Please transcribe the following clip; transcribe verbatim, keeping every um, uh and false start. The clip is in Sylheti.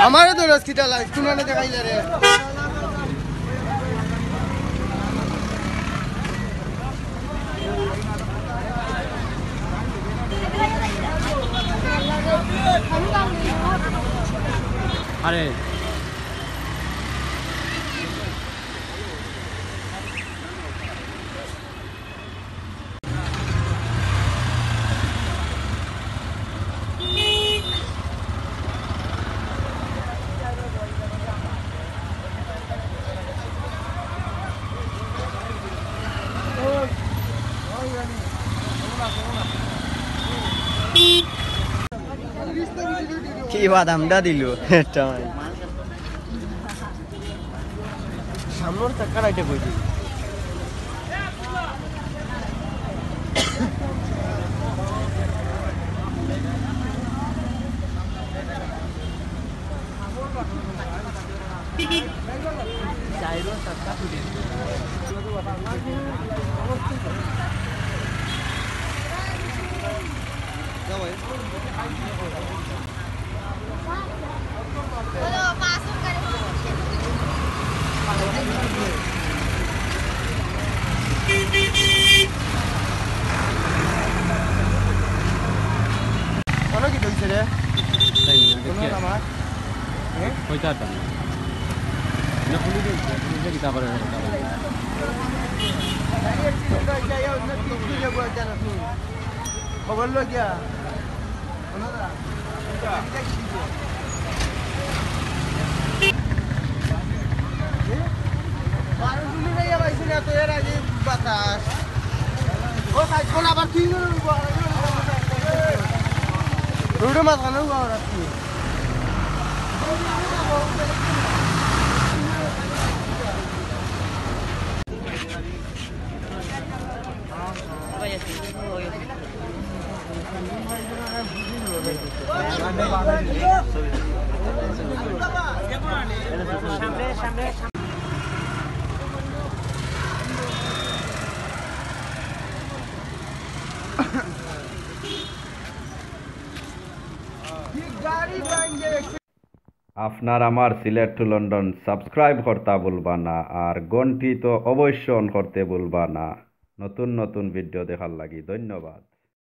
আমারে তো রস কিতা লাইস, কোন আনে দেখাইলে রে? আরে। কি বাদামটা দিল একটা ভাই। সামনের চাকা রাইটে কই দিই। অনো কিতা অইছে রে? তাই না? কোনো দেখি। নামা? হ্যাঁ? কইতে পারতাম না। না, পুলিশে, পুলিশে কিতা করে, কিতা করে। খবর লো গিয়া। রোডের মাঝখানে উবা ওরা কি? আপনার আমার সিলেট to লন্ডন subscribe করতা ভুলবা না, আর ঘন্টি তো অবশ্য on করতে ভুলবা না। নতুন নতুন video দেখার লাগি ধন্যবাদ।